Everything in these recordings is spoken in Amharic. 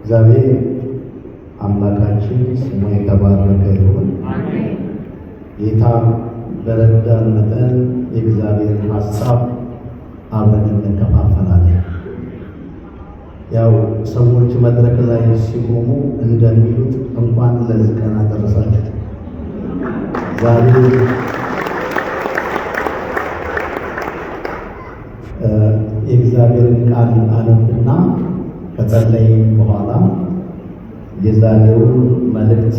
እግዚአብሔር አምላካችን ስሙ የተባረከ ይሁን። ጌታ በረዳን መጠን የእግዚአብሔርን ሀሳብ አብረን እንከፋፈላለን። ያው ሰዎች መድረክ ላይ ሲቆሙ እንደሚሉት እንኳን ለዚህ ቀን አደረሳችሁ። ዛሬ የእግዚአብሔርን ቃል አነብና ከጸለይን በኋላ የዛሬውን መልእክት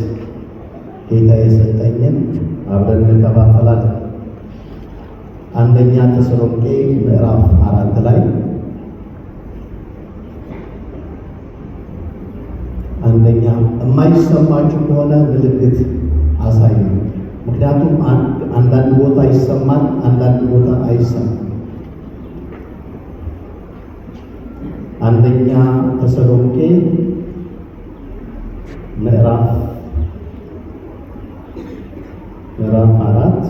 ጌታ የሰጠኝን አብረን እንከፋፈላለን። አንደኛ ተሰሎንቄ ምዕራፍ 4 ላይ አንደኛ የማይሰማችሁ ከሆነ ምልክት አሳዩ። ምክንያቱም አንዳንድ ቦታ ይሰማል፣ አንዳንድ ቦታ አይሰማም። አንደኛ ተሰሎንቄ ምዕራፍ 4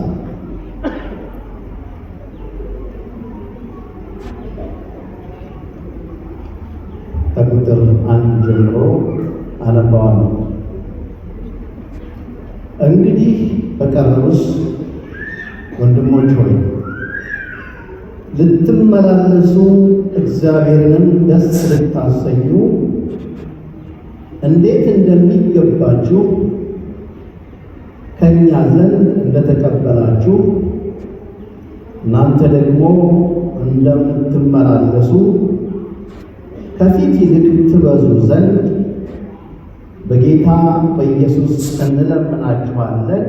ከቁጥር 1 ጀምሮ አነባዋለሁ። እንግዲህ በቀረውስ ወንድሞች ሆይ ልትመላለሱ እግዚአብሔርንም ደስ ልታሰኙ እንዴት እንደሚገባችሁ ከኛ ዘንድ እንደተቀበላችሁ እናንተ ደግሞ እንደምትመላለሱ ከፊት ይልቅ ትበዙ ዘንድ በጌታ በኢየሱስ እንለምናችኋለን፣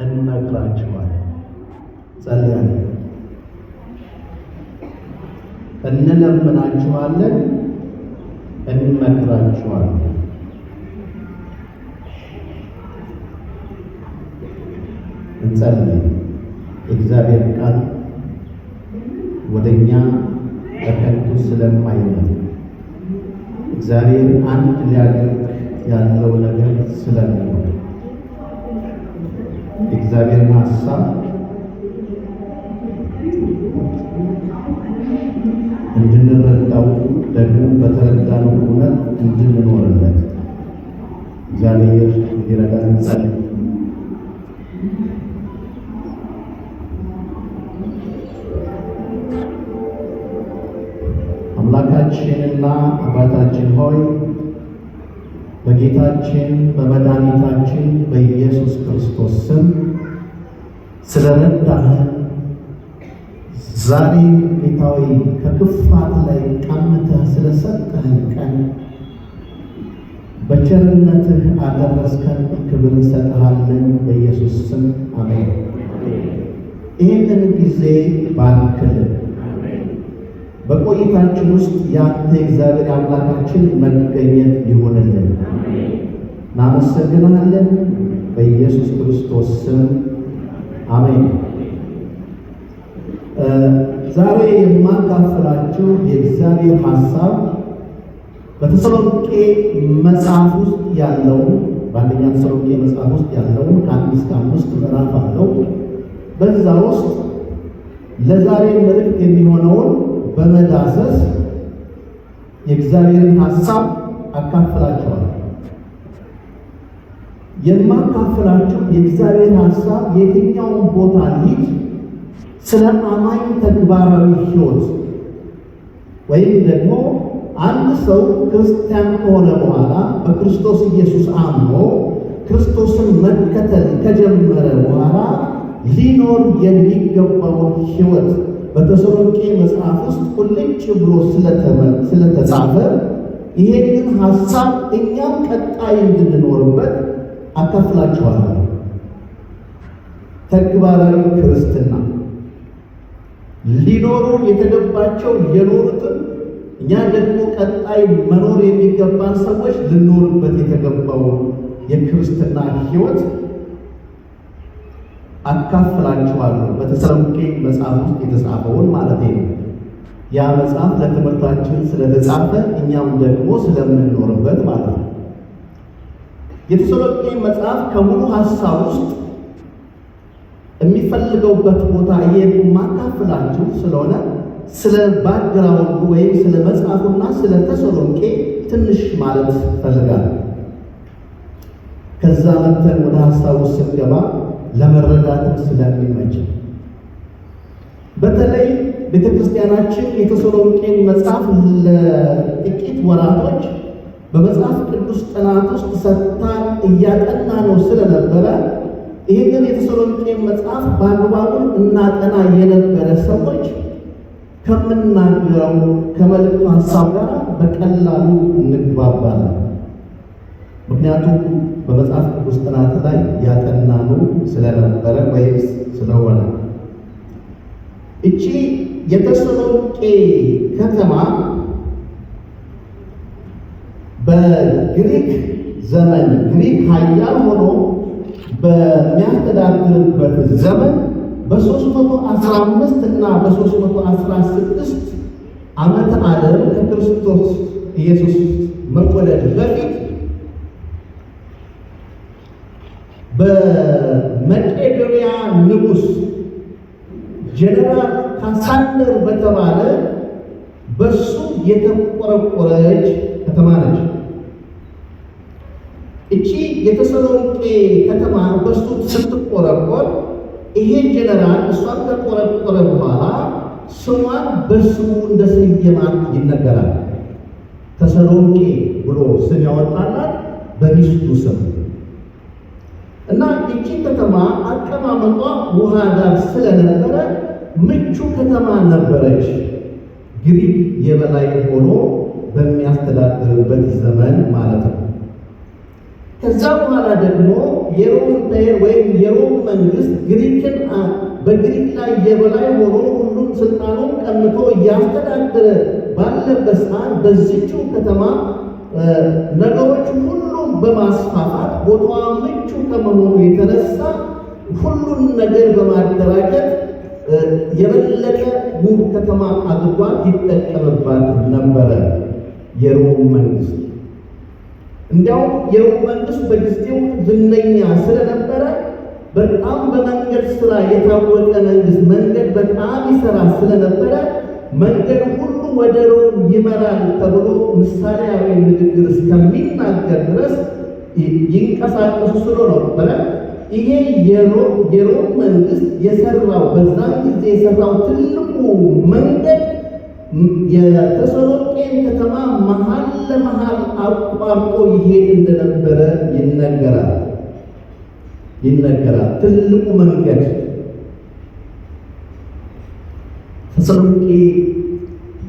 እንመክራችኋለን። ጸልያለሁ። እንለምናችኋለን፣ እንመክራችኋለን። እንጸልይ። የእግዚአብሔር ቃል ወደኛ በከንቱ ስለማይመጣ እግዚአብሔር አንድ ሊያደርግ ያለው ነገር ስለሚኖር የእግዚአብሔርን ሐሳብ እንድንረዳው ደግሞ በተረዳነው እውነት እንድንኖርለት እግዚአብሔር እንዲረዳን እንጸልይ። አምላካችንና አባታችን ሆይ በጌታችን በመድኃኒታችን በኢየሱስ ክርስቶስ ስም ስለረዳህን ዛሬ ጌታዊ ከክፋት ላይ ቀምተህ ስለሰጠህን ቀን በቸርነትህ አደረስከን። ክብር እንሰጥሃለን በኢየሱስ ስም አሜን። ይህንን ጊዜ ባርክልን። በቆይታችን ውስጥ ያንተ እግዚአብሔር አምላካችን መገኘት ይሆንልን። እናመሰግናለን በኢየሱስ ክርስቶስ ስም አሜን። ዛሬ የማካፍላችሁ የእግዚአብሔር ሐሳብ በተሰሎንቄ መጽሐፍ ውስጥ ያለው በአንደኛ ተሰሎንቄ መጽሐፍ ውስጥ ያለው ከ1 እስከ 5 ምዕራፍ አለው። በዛ ውስጥ ለዛሬ መልእክት የሚሆነውን በመዳሰስ የእግዚአብሔርን ሐሳብ አካፍላችኋለሁ። የማካፍላችሁ የእግዚአብሔር ሐሳብ የትኛውን ቦታ ልሂድ ስለ አማኝ ተግባራዊ ሕይወት ወይም ደግሞ አንድ ሰው ክርስቲያን ከሆነ በኋላ በክርስቶስ ኢየሱስ አምኖ ክርስቶስን መከተል ከጀመረ በኋላ ሊኖር የሚገባውን ሕይወት በተሰሎንቄ መጽሐፍ ውስጥ ቁልጭ ብሎ ስለተጻፈ ይሄንን ሐሳብ እኛም ቀጣይ እንድንኖርበት አካፍላችኋለሁ። ተግባራዊ ክርስትና ሊኖሩ የተገባቸው የኖሩትን እኛ ደግሞ ቀጣይ መኖር የሚገባን ሰዎች ልንኖርበት የተገባው የክርስትና ሕይወት አካፍላችኋለሁ። በተሰሎንቄ መጽሐፍ ውስጥ የተጻፈውን ማለት ነው። ያ መጽሐፍ ለትምህርታችን ስለተጻፈ እኛም ደግሞ ስለምንኖርበት ማለት ነው። የተሰሎንቄ መጽሐፍ ከሙሉ ሐሳብ ውስጥ የሚፈልገውበት ቦታ የማካፍላችሁ ስለሆነ ስለ background ኡ ወይም ስለ መጽሐፉና ስለ ተሰሎንቄ ትንሽ ማለት እፈልጋለሁ። ከዛ መተን ወደ ሀሳቡ ስንገባ ለመረዳትም ስለሚመች በተለይ ቤተክርስቲያናችን የተሰሎንቄን መጽሐፍ ለጥቂት ወራቶች በመጽሐፍ ቅዱስ ጥናት ውስጥ ሰጥታን እያጠና ነው ስለነበረ ይህንን የተሰሎንቄን መጽሐፍ በአግባቡ እናጠና የነበረ ሰዎች ከምናገረው ከመልእክቱ ሀሳብ ጋር በቀላሉ እንግባባለን። ምክንያቱም በመጽሐፍ ቅዱስ ጥናት ላይ ያጠናነው ስለነበረ ወይም ስለሆነ። እቺ የተሰሎንቄ ከተማ በግሪክ ዘመን ግሪክ ኃያል ሆኖ በሚያስተዳድርበት ዘመን በ315 እና በ316 ዓመተ ዓለም ከክርስቶስ ኢየሱስ መወለድ በፊት በመቄዶንያ ንጉሥ ጀነራል ካሳንደር በተባለ በሱ የተቆረቆረች ከተማ ነች። እቺ የተሰሎንቄ ከተማ በሱ ስትቆረቆር ይሄ ጀነራል እሷን ከቆረቆረ በኋላ ስሟን በስሙ እንደሰየማት ይነገራል። ተሰሎንቄ ብሎ ስም ያወጣላት በሚስቱ ስም እና እቺ ከተማ አቀማመጧ ውሃ ዳር ስለነበረ ምቹ ከተማ ነበረች። ግሪክ የበላይ ሆኖ በሚያስተዳድርበት ዘመን ማለት ነው። ከዛ በኋላ ደግሞ የሮም empire ወይም የሮም መንግስት ግሪክን በግሪክ ላይ የበላይ ሆኖ ሁሉም ስልጣኑን ቀምቶ እያስተዳደረ ባለበት ሰዓት በዚችው ከተማ ነገሮች ሁሉም በማስፋፋት ቦታዋ ምቹ ከመሆኑ የተነሳ ሁሉን ነገር በማደራጀት የበለጠ ውብ ከተማ አድርጓት ይጠቀምባት ነበረ የሮም መንግስት። እንዲያውም የሮም መንግስት በጊዜው ዝነኛ ስለነበረ በጣም በመንገድ ስራ የታወቀ መንግስት፣ መንገድ በጣም ይሰራ ስለነበረ መንገድ ሁሉ ወደ ሮም ይመራል ተብሎ ምሳሌያዊ ንግግር እስከሚናገር ድረስ ይንቀሳቀሱ ስለነበረ ይሄ የሮም መንግስት የሰራው በዛን ጊዜ የሰራው ትልቁ መንገድ የተሰሎንቄን ከተማ መሃል ለመሃል አቋርጦ ይሄድ እንደነበረ ይነገራል። ትልቁ መንገድ ተሰሎንቄ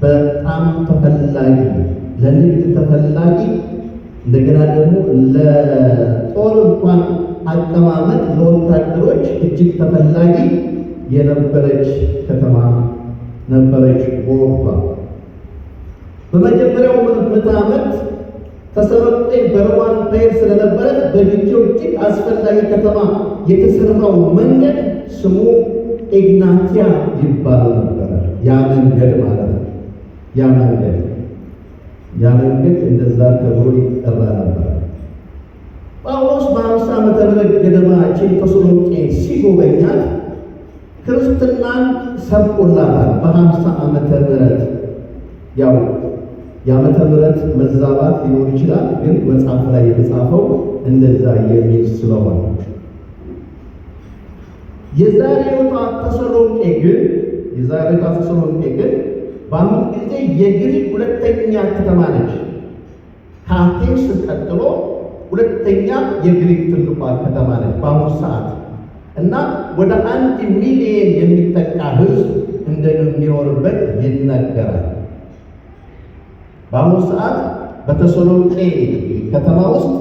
በጣም ተፈላጊ፣ ለንግድ ተፈላጊ፣ እንደገና ደግሞ ለጦር እንኳን አቀማመጥ ለወታደሮች እጅግ ተፈላጊ የነበረች ከተማ ነበረች በወቅቷ። በመጀመሪያው ምዕተ ዓመት ተሰሎንቄ በ Roman Empire ስለነበረች በጊዜው እጅግ አስፈላጊ ከተማ የተሰራው መንገድ ስሙ ኤግናቲያ ይባል ነበር። ያ መንገድ ማለት ነው። ያ መንገድ እንደዛ ተብሎ ይጠራ ነበር። ጳውሎስ በ50 ዓመተ ምህረት ገደማ ተሰሎንቄ ሲጎበኛት ክርስትናን ሰብኮላታል። በ50 ዓመተ ምህረት ያው የዓመተ ምህረት መዛባት ሊኖር ይችላል፣ ግን መጽሐፍ ላይ የተጻፈው እንደዛ የሚል ስለሆነ የዛሬዋ ተሰሎንቄ ግን በአሁኑ ጊዜ የግሪክ ሁለተኛ ከተማ ነች። ከአቴንስ ቀጥሎ ሁለተኛ የግሪክ ትልቋ ከተማ ነች በአሁኑ ሰዓት እና ወደ 1 ሚሊዮን የሚጠጋ ሕዝብ እንደሚኖርበት ይነገራል። በአሁኑ ሰዓት በተሰሎንቄ ከተማ ውስጥ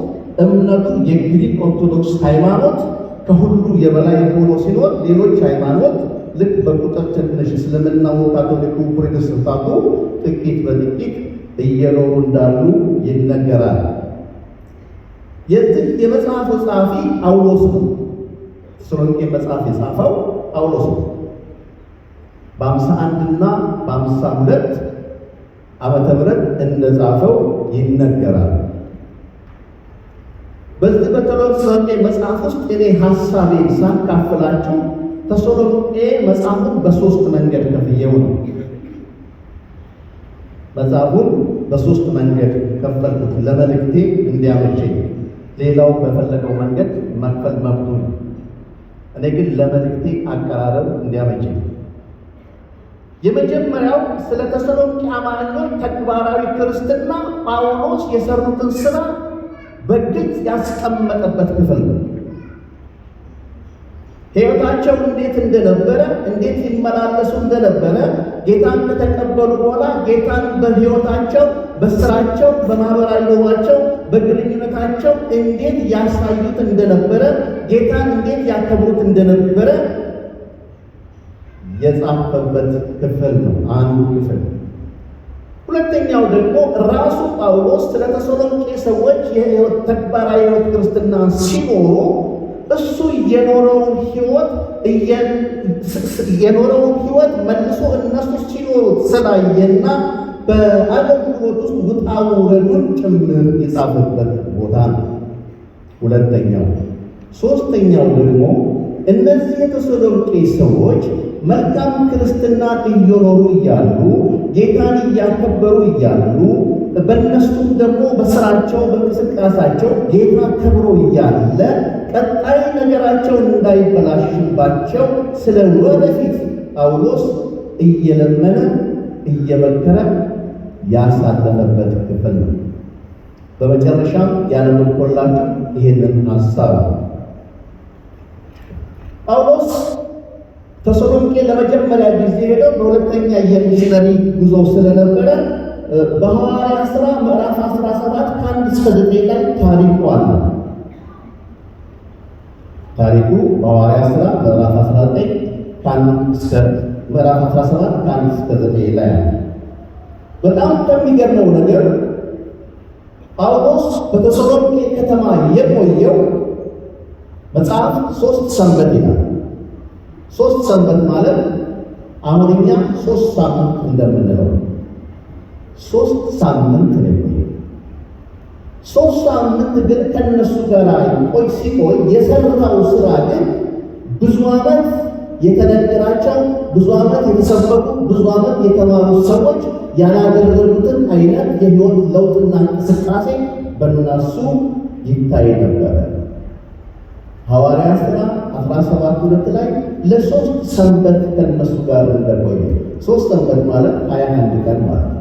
እምነቱ የግሪክ ኦርቶዶክስ ሃይማኖት ከሁሉ የበላይ ሆኖ ሲኖር ሌሎች ሃይማኖት ልክ በቁጥር ትንሽ እስልምናው፣ ካቶሊኩ፣ ፕሮቴስታንቱ ጥቂት በጥቂት እየኖሩ እንዳሉ ይነገራል። የዚህ የመጽሐፉ ጸሐፊ ጳውሎስ ነው። ተሰሎንቄ መጽሐፍ የጻፈው ጳውሎስ ነው። በ51 እና በ52 ዓመተ ምህረት እንደጻፈው ይነገራል። በዚህ በተሰሎንቄ መጽሐፍ ውስጥ እኔ ሐሳቤን ሳካፍላችሁ ተሰሎንቄ መጽሐፉን በሶስት መንገድ ከፍየው ነው። መጽሐፉን በሶስት መንገድ ከፈልኩት ለመልእክቴ እንዲያመቸኝ። ሌላው በፈለገው መንገድ መክፈል መብቱ ነው። እኔ ግን ለመልእክቴ አቀራረብ እንዲያመቸኝ። የመጀመሪያው ስለ ተሰሎንቄ አማኞች ተግባራዊ ክርስትና ጳውሎስ የሰሩትን ስራ በግልጽ ያስቀመጠበት ክፍል ነው። ሕይወታቸው እንዴት እንደነበረ፣ እንዴት ይመላለሱ እንደነበረ፣ ጌታን ከተቀበሉ በኋላ ጌታን በሕይወታቸው፣ በስራቸው፣ በማህበራዊ ኑሯቸው፣ በግንኙነታቸው እንዴት ያሳዩት እንደነበረ፣ ጌታን እንዴት ያከብሩት እንደነበረ የጻፈበት ክፍል ነው አንዱ ክፍል። ሁለተኛው ደግሞ ራሱ ጳውሎስ ስለ ተሰሎንቄ ሰዎች የሕይወት ተግባራዊ ሕይወት ክርስትና ሲኖሩ እሱ የኖረውን ሕይወት መልሶ እነሱ ሲኖሩት ስላየና በአገልግሎት ውስጥ ውጣ ውረዱን ጭምር የጻፈበት ቦታ ነው። ሁለተኛው። ሶስተኛው ደግሞ እነዚህ የተሰሎንቄ ሰዎች መልካም ክርስትና እየኖሩ እያሉ፣ ጌታን እያከበሩ እያሉ፣ በእነሱም ደግሞ በስራቸው በእንቅስቃሴያቸው ጌታ ከብሮ እያለ ቀጣይ ነገራቸውን እንዳይበላሽባቸው ስለ ወደፊት ጳውሎስ እየለመነ እየመከረ ያሳለፈበት ክፍል ነው። በመጨረሻም ያነበብኩላችሁ ይሄንን ሐሳብ ነው። ጳውሎስ ተሰሎንቄ ለመጀመሪያ ጊዜ ሄደው በሁለተኛ የሚሽነሪ ጉዞ ስለነበረ በሐዋርያት ሥራ ምዕራፍ 17 ከ1 እስከ 9 ላይ ታሪኩ አለ። ታሪኩ በሐዋርያት ሥራ ምዕራፍ 19 ከ1 እስከ ምዕራፍ 17 ከ1 እስከ 9 ላይ አለ። በጣም ከሚገርመው ነገር ጳውሎስ በተሰሎንቄ ከተማ የቆየው መጽሐፍ 3 ሰንበት ይላል። 3 ሰንበት ማለት አሁን እኛ 3 ሳምንት እንደምንለው 3 ሳምንት ነው የቆየው። 3 ሳምንት ግን ከነሱ ጋር ቆይ ሲቆይ የሰራው ስራ ግን ብዙ ዓመት የተነገራቸው፣ ብዙ ዓመት የተሰበኩ፣ ብዙ ዓመት የተማሩ ሰዎች ያላደረጉትን አይነት የህይወት ለውጥና እንቅስቃሴ በእነሱ ይታይ ነበረ። ሐዋርያት ሥራ 17:2 ላይ ለ3 ሰንበት ከነሱ ጋር እንደቆየ፣ 3 ሰንበት ማለት 21 ቀን ማለት ነው።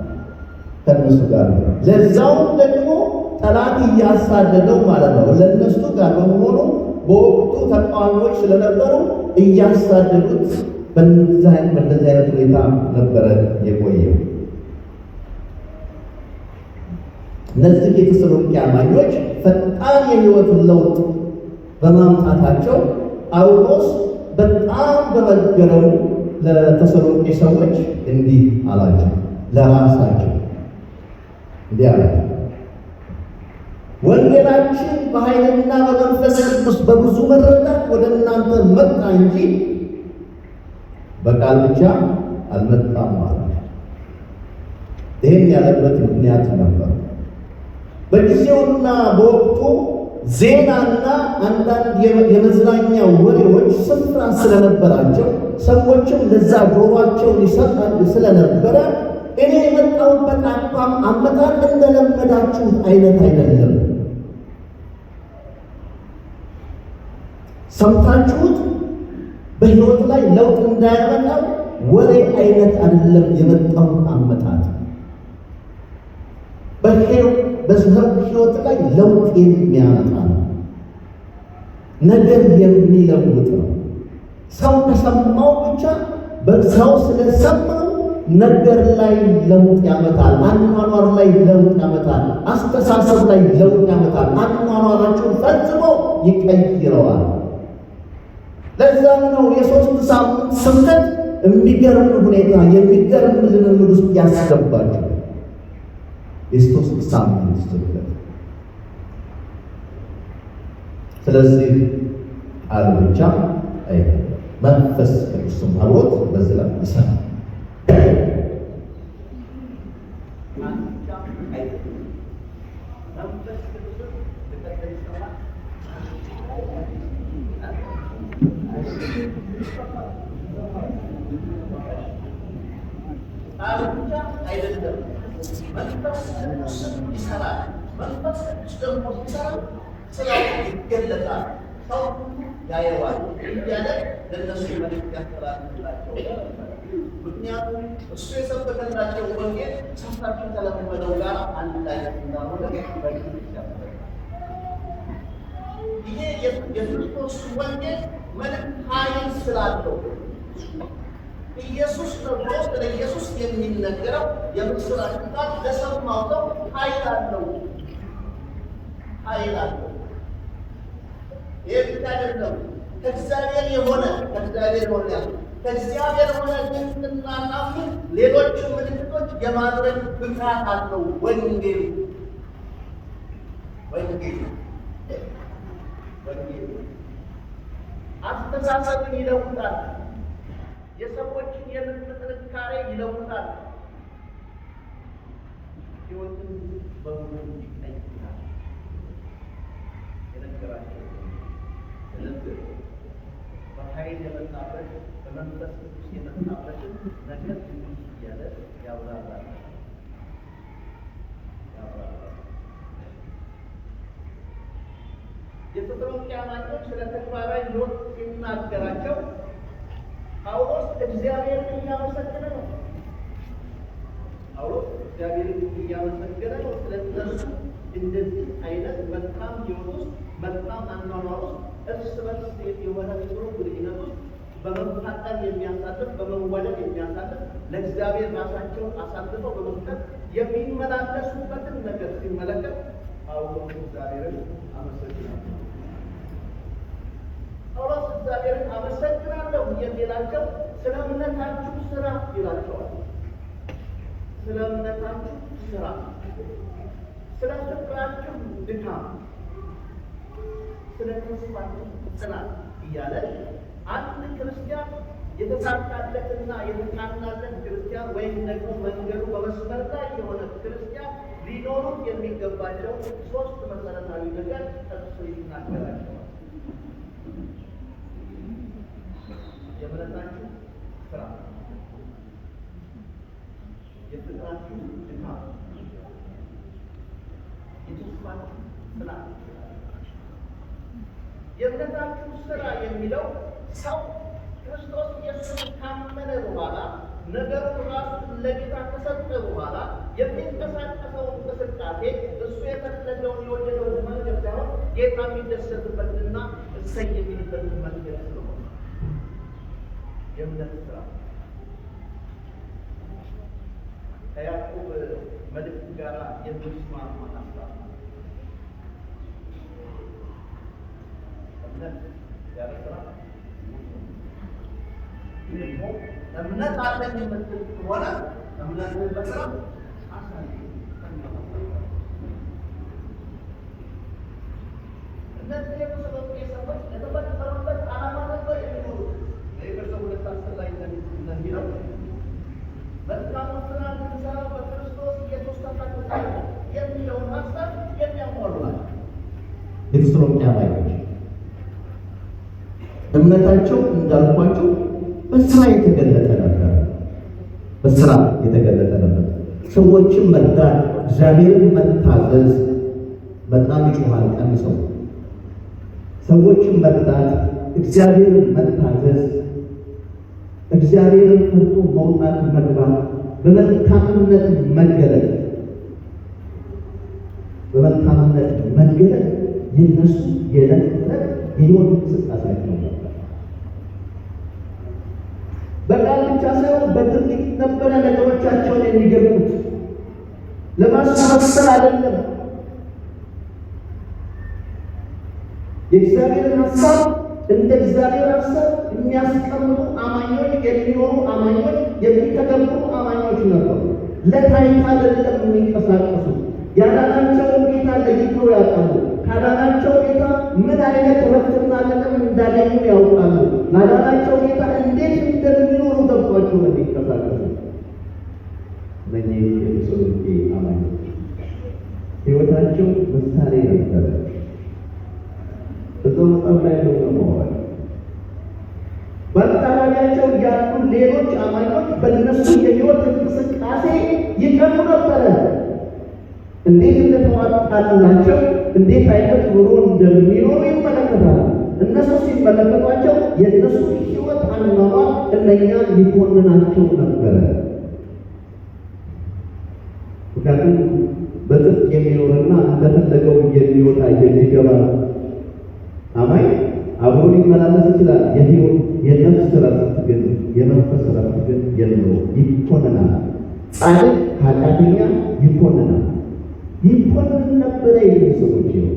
ከነሱ ጋር ለዛውም ደግሞ ጠላት እያሳደደው ማለት ነው። ለነሱ ጋር በመሆኑ በወቅቱ ተቃዋሚዎች ስለነበሩ እያሳደዱት በእንደዚህ አይነት ሁኔታ ነበረ የቆየው። እነዚህ የተሰሎንቄ አማኞች ፈጣን የህይወት ለውጥ በማምጣታቸው ጳውሎስ በጣም በመገረሙ ለተሰሎንቄ ሰዎች እንዲህ አላቸው። ለራሳቸው እንዲህ አላቸው፣ ወንጌላችን በኃይልና በመንፈስ ቅዱስ በብዙ መረዳት ወደ እናንተ መጣ እንጂ በቃል ብቻ አልመጣም ማለት። ይህን ያለበት ምክንያት ነበር። በጊዜውና በወቅቱ ዜናና አንዳንድ የመዝናኛ ወሬዎች ስፍራ ስለነበራቸው፣ ሰዎችም ለዛ ጆሯቸውን ይሰጣሉ ስለነበረ፣ እኔ የመጣሁበት አቋም አመጣጥ እንደለመዳችሁት አይነት አይደለም። ሰምታችሁት በሕይወት ላይ ለውጥ እንዳያመጣው ወሬ አይነት አይደለም የመጣሁት አመጣጥ፣ በሰው ሕይወት ላይ ለውጥ የሚያመጣ ነው። ነገር የሚለውጥ ነው። ሰው ከሰማው ብቻ፣ በሰው ስለሰማው ነገር ላይ ለውጥ ያመጣል። አኗኗር ላይ ለውጥ ያመጣል። አስተሳሰብ ላይ ለውጥ ያመጣል። አኗኗራቸውን ፈጽሞ ይቀይረዋል። ለዛም ነው የ3 ሳምንት ስብከት የሚገርም ሁኔታ የሚገርም ልምምድ ውስጥ ያስገባቸው የ3 ሳምንት ስብከት። ስለዚህ ቃል ብቻ አይደለም፣ መንፈስ ቅዱስም አብሮት በዚህ ላይ ይሰራል። ቃል ብቻ አይደለም። መንፈስ ቅዱስ ይሰራል። መንፈስ ቅዱስ ደግሞ ሲሰራ ስራው ይገለጣል፣ ሰው ሁሉ ያየዋል እያለ ለእነሱ መልእክት ያስተላልፍላቸው ነበረ። ምክንያቱም እሱ የሰበከላቸው ወንጌል ሰፈር ከተለመደው ጋር አንድ አይነት እንዳልሆነ በግልጽ ያስረዳል። ይሄ የክርስቶስ ወንጌል መልእክት ኃይል ስላለው ኢየሱስ ተብሎ ስለ ኢየሱስ የሚነገረው የምስራች ቃል ለሰማው ሰው ኃይል አለው፣ ኃይል አለው። ይህ ብቻ አይደለም። ከእግዚአብሔር የሆነ ድንቅና ታምር ሌሎችን ምልክቶች የማድረግ ብቃት አለው። ወንጌሉ አስተሳሰብን ይለውጣል። የሰዎችን የልብ ጥንካሬ ይለውጣል። ሕይወትን በሙሉ ይቀይራል። የነገራቸው ስለዚህ በኃይል የመጣበት በመንፈስ ቅዱስ የመጣበትን ነገር እንዲህ እያለ ያብራራል ያብራራል። የተሰሎንቄ አማኞች ስለ ተግባራዊ ሕይወት ሲናገራቸው ጳውሎስ እግዚአብሔርን እያመሰገነ ነው። ጳውሎስ እግዚአብሔርን እያመሰገነ ነው። ስለ እነርሱ እንደዚህ አይነት መልካም ሕይወት ውስጥ፣ መልካም አኗኗር ውስጥ፣ እርስ በርስ የሆነ ጥሩ ግንኙነት ውስጥ በመፋቀር የሚያሳልፍ፣ በመዋደድ የሚያሳልፍ፣ ለእግዚአብሔር ራሳቸውን አሳልፈው በመስጠት የሚመላለሱበትን ነገር ሲመለከት ጳውሎስ እግዚአብሔርን አመሰግናለሁ። ጳውሎስ እግዚአብሔርን አመሰግናለሁ የሚላቸው ስለ እምነታችሁ ስራ ይላቸዋል። ስለ እምነታችሁ ስራ፣ ስለ ፍቅራችሁ ድካም፣ ስለ ተስፋችሁ ጽናት እያለ አንድ ክርስቲያን የተሳካለትና የተቃናለት ክርስቲያን ወይም ደግሞ መንገዱ በመስመር ላይ የሆነ ክርስቲያን ሊኖሩት የሚገባቸው ሶስት መሰረታዊ ነገር ጠቅሶ ይናገራቸዋል። የእምነታችሁ ስራ፣ የፍቅራችሁ ድካም፣ የተስፋችሁ ጽናት። የእምነታችሁ ስራ የሚለው ሰው ክርስቶስ ኢየሱስን ካመነ በኋላ፣ ነገሩን ራሱን ለጌታ ከሰጠ በኋላ የሚንቀሳቀሰው እንቅስቃሴ እሱ የፈለገውን የወደደውን መንገድ ሳይሆን ጌታ የሚደሰትበትንና እሰይ የሚልበትን መንገድ ስለሆነ የእምነት ስራ ከያዕቆብ መልእክት ጋር የሚስማማ ሀሳብ ነው። እምነት ያለ ስራ ሙት ነው። ደግሞ እምነት አለኝ የምትል ከሆነ እምነትህን በስራ አሳይ። እነዚህ የተሰሎንቄ ሰዎች ለተፈጠሩበት ዓላማ ነበር የሚኖሩት። በኤፌሶን 2:10 ላይ እንደሚለው መልካሙን ስራ እንድንሰራ በክርስቶስ ኢየሱስ ተፈጥረናል የሚለውን ሀሳብ የሚያሟሉ ናቸው። የተሰሎንቄ አማኞች እምነታቸው እንዳልኳቸው በስራ የተገለጠ ነበር። በስራ የተገለጠ ነበር። ሰዎችን መርዳት፣ እግዚአብሔርን መታዘዝ በጣም ይጮሃል ቀንሰው። ሰዎችን መርዳት፣ እግዚአብሔርን መታዘዝ፣ እግዚአብሔርን ፈርቶ መውጣት መግባት፣ በመልካምነት መገለጥ፣ በመልካምነት መገለጥ የነሱ የዕለት ተዕለት የሕይወት እንቅስቃሴያቸው ነበር። በቃል ብቻ ሳይሆን በድርጊት ነበረ ነገሮቻቸውን የሚገልጡት። ለማስመሰል አይደለም። የእግዚአብሔርን ሀሳብ እንደ እግዚአብሔር ሀሳብ የሚያስቀምጡ አማኞች፣ የሚኖሩ አማኞች፣ የሚተገብሩ አማኞች ነበሩ። ለታይታ አይደለም የሚንቀሳቀሱ። ያዳናቸውን ጌታ ለይተው ያውቃሉ። ካዳናቸው ጌታ ምን አይነት ረፍትና ጥቅም እንዳገኙ ያውቃሉ። ላዳናቸው ጌታ እንዴት እንደሚኖሩ ገብቷቸው ነው የሚንቀሳቀሱ። እነኚህ የተሰሎንቄ አማኞች ሕይወታቸው ምሳሌ ነበረ። እዛው መጽሐፍ ላይ ያለው ነው። በአካባቢያቸው ያሉ ሌሎች አማኞች በእነሱ የሕይወት እንቅስቃሴ ይቀኑ ነበረ። እንዴት እንደተዋጣላቸው፣ እንዴት አይነት ኑሮ እንደሚኖሩ ይመለከታሉ። እነሱ ሲመለከቷቸው የእነሱ ሕይወት አኗኗር እነኛን ይኮንናቸው ነበረ። ምክንያቱም በጽድቅ የሚኖርና እንደፈለገው የሚወጣ የሚገባ አማኝ አብሮ ሊመላለስ ይችላል። የህይወት የነፍስ ረፍት ግን የመንፈስ ረፍት ግን የለውም። ይኮንናል። ጻድቅ ኃጢአተኛ ይኮንናል። ይኮንን ነበረ የሚሉ ሰዎች ይኸው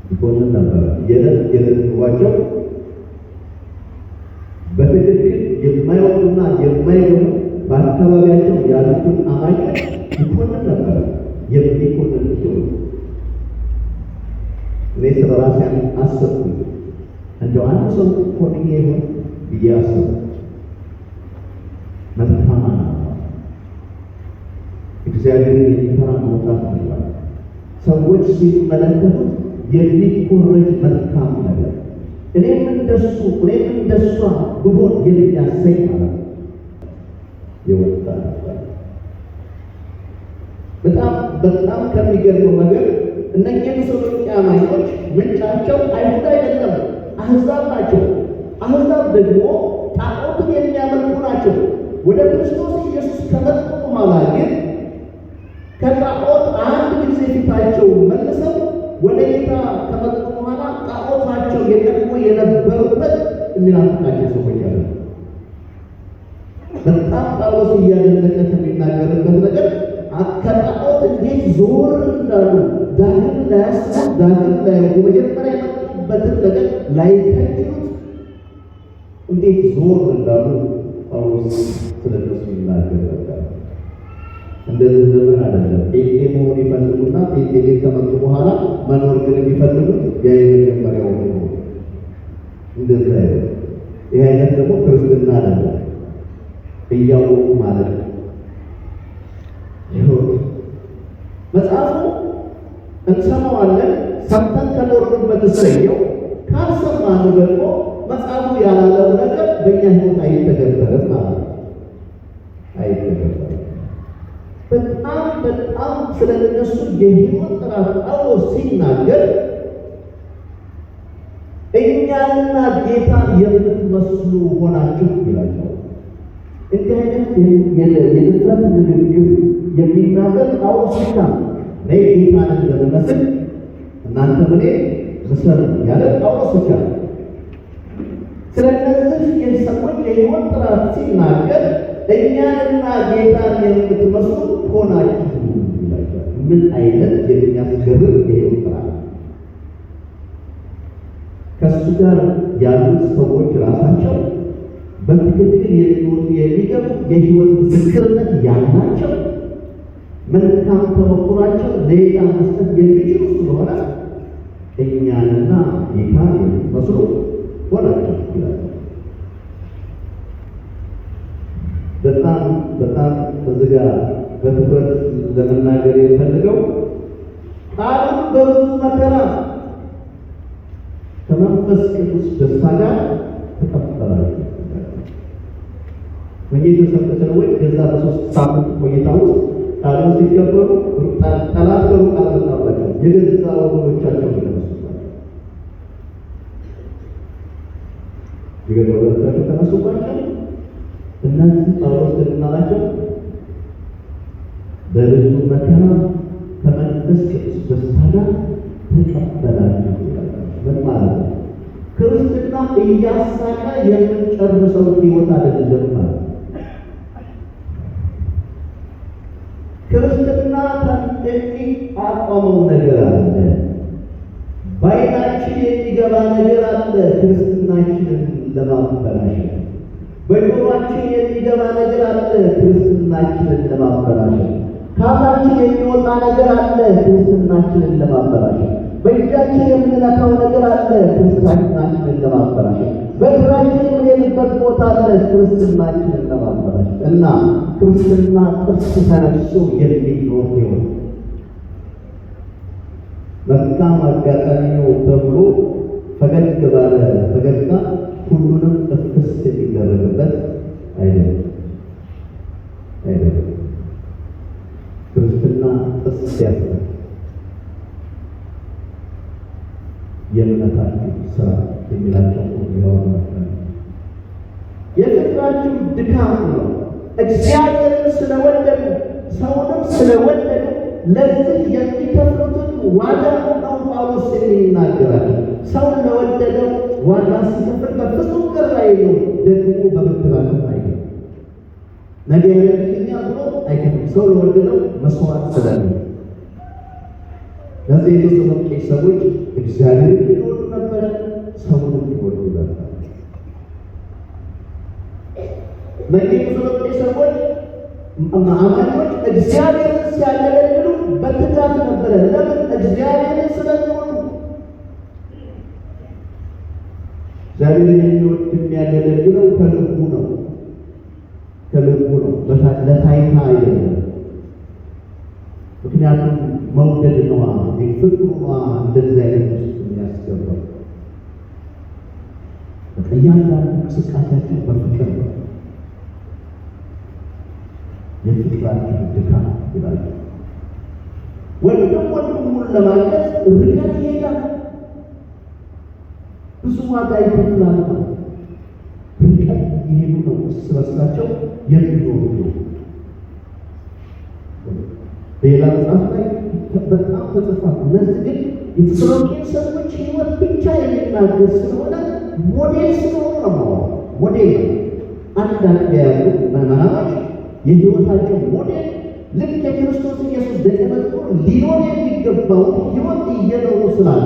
ይኮንን ነበረ። የዕለት የዕለት ኑሯቸው በትክክል የማይወጡና የማይገቡ በአካባቢያቸው ያሉትን አማኞች ይኮንን ነበረ። የሚኮንን ህይወት። እኔ ስለ ራሴ አሰብኩኝ። እንደው አንድ ሰው ኮንኜ ይሆን ብዬ አሰብኩ። መልካም እግዚአብሔርን የሚፈራ መውጣት መግባት፣ ሰዎች ሲመለከቱት የሚኮረጅ መልካም ነገር፣ እኔም እንደሱ እኔም እንደሷ ብሆን የሚያሰኝ ማለት ነው የወጣ ነበር። በጣም በጣም ከሚገርመው ነገር እነኚህ የተሰሎንቄ አማኞች ምንጫቸው አይሁድ አይደለም፣ አሕዛብ ናቸው። አሕዛብ ደግሞ ጣዖትን የሚያመልኩ ናቸው። ወደ ክርስቶስ ኢየሱስ ከመጡ በኋላ ግን ከጣዖት አንድ ጊዜ ፊታቸው መልሰው ወደ ጌታ ከመጡ በኋላ ጣዖታቸው የቀድሞ የነበሩበት የሚናፍቃቸው ሰዎች አሉ። በጣም ጳውሎስ እያደነቀ ከሚናገርበት ነገር ከጣዖት እንዴት ዞር እንዳሉ፣ ዳግም ላያስቡት፣ ዳግም ላይ የመጀመሪያ የመጡበትን ነገር ላይከጅሉት እንዴት ዞር እንዳሉ ጳውሎስ ስለነሱ ይናገር ነበር። እንደዚህ ዘመን አይደለም። ጴንጤ መሆን ይፈልጉና ጴንጤ ቤት ከመጡ በኋላ መኖር ግን የሚፈልጉት ያ የመጀመሪያው ነው። እንደዚህ አይነት ይህ አይነት ደግሞ ክርስትና አይደለም። እያወቁ ማለት ነው። ይሁን መጽሐፉ እንሰማዋለን። ሰምተን ከኖርንበት እሰየው፣ ካልሰማነው ደግሞ መጽሐፉ ያላለው ነገር በእኛ ሕይወት አይተገበርም ማለት ነው። አይተገበርም። በጣም በጣም ስለ እነሱ የሕይወት ጥራት ጳውሎስ ሲናገር እኛንና ጌታን የምትመስሉ ሆናችሁ ይላቸዋል። እንዲህ አይነት የድፍረት ንግግር የሚናገር ጳውሎስ ብቻ ነው። እኔ ጌታን እንደምመስል እናንተም እኔ ምሰሉ ያለ ጳውሎስ ብቻ ነው። ስለ እነዚህ የሰዎች የሕይወት ጥራት ሲናገር እኛንና ጌታን የምትመስሉ ሆናችሁ ይላቸዋል። ምን አይነት የሚያስገርም የሕይወት ጥራት! ከእሱ ጋር ያሉት ሰዎች ራሳቸው በትክክል የሚወጡ የሚገቡ የሕይወት ምስክርነት ያላቸው መልካም ተሞክሯቸው ሌላ መስጠት የሚችሉ ስለሆነ እኛንና ጌታን የምትመስሉ ሆናችሁ ይላል። በጣም በጣም እዚህ ጋር በትኩረት ለመናገር የምፈልገው ቃሉን በብዙ መከራ ከመንፈስ ቅዱስ ደስታ ጋር ተቀበላችሁ። ወንጌል የተሰበከ ሰዎች ከዛ በ3 ሳምንት ቆይታ ውስጥ ቃሉን ሲቀበሉ ጠላት ከሩቅ አልመጣባቸውም። የገዛ ወገኖቻቸው ተነሱባቸው። የገዛ ወገኖቻቸው ተነሱባቸው። እነዚህ ጳውሎስ ግን አላቸው፣ በብዙ መከራ ከመንፈስ ቅዱስ ደስታ ጋር ተቀበላችሁ። ምን ማለት ነው? ክርስትና እያሳቀ የምንጨርሰው ሕይወት አይደለም ማለት ነው። ክርስትና የሚቋቋመው ነገር አለ። በዓይናችን የሚገባ ነገር አለ ክርስትናችንን ለማበላሸት። በጆሮአችን የሚገባ ነገር አለ ክርስትናችንን ለማበላሸት። ከአፋችን የሚወጣ ነገር አለ ክርስትናችንን ለማበላሸት። በእጃችን የምንነካው ነገር አለ ክርስትናችንን ለማበላሸት። በእግራችን የምንሄድበት ቦታ አለ ክርስትናችንን ለማበላሸት። እና ክርስትና ጥርስ ተነክሶ የሚኖር ሕይወት መልካም አጋጣሚ ነው ተብሎ ፈገግ ባለ ፈገግታ ሁሉንም እፍስ የሚደረግበት አይደለም አይደለም። ክርስትና ያስባል። የእምነታችሁ ስራ የሚላቸው ይሆናል። የፍቅራችሁ ድካም ነው። እግዚአብሔርን ስለወደዱ ሰውንም ስለወደዱ ለዚህ የሚከፍሉትን ዋጋ ነው ጳውሎስ የሚናገራል። ሰውን ለወደደው ዋጋ ሲከፍል በፍጹም ቅር አይለውም። ደግሞ በብድራትም አይገባም። ነገ ያደርግልኛል ብሎ አይከፍልም። ሰው ለወደደው መስዋዕት ስለሚ ለዚህ የተሰሎንቄ ሰዎች እግዚአብሔርን ይወዱ ነበረ፣ ሰውንም ይወዱ ነበር። እነዚህ የተሰሎንቄ ሰዎች አማኞች እግዚአብሔርን ሲያገለግሉ በትጋት ነበረ። ለምን? እግዚአብሔርን ስለሚወዱ። እግዚአብሔርን የሚወድ የሚያገለግለው ከልቡ ነው፣ ከልቡ ነው፣ ለታይታ አይደለም። ምክንያቱም መውደድ ነዋ፣ ፍቅሩ ነዋ እንደዚህ አይነት ውስጥ የሚያስገባው። በቃ እያንዳንዱ እንቅስቃሴያቸው በፍቅር ነው። የፍቅራችሁ ድካም ይላል። ወንድም ወንድሙን ለማገዝ ርቀት ይሄዳል፣ ብዙ ዋጋ ይከፍላል። ርቀት ይሄዱ ነው እርስ በርሳቸው የሚኖሩ ነው። በሌላ መጽሐፍ ላይ በጣም ተጽፏል። እነዚህ ግን የተሰሎንቄ ሰዎች ሕይወት ብቻ የሚናገር ስለሆነ ሞዴል ስለሆኑ ነው የማወራው። ሞዴል ነው። አንድ አጥቢያ ያሉ ምዕመናኖች የሕይወታቸው ሞዴል ልክ የክርስቶስ ኢየሱስ ደቀ መዝሙር ሊኖር የሚገባውን ሕይወት እየኖሩ ስላለ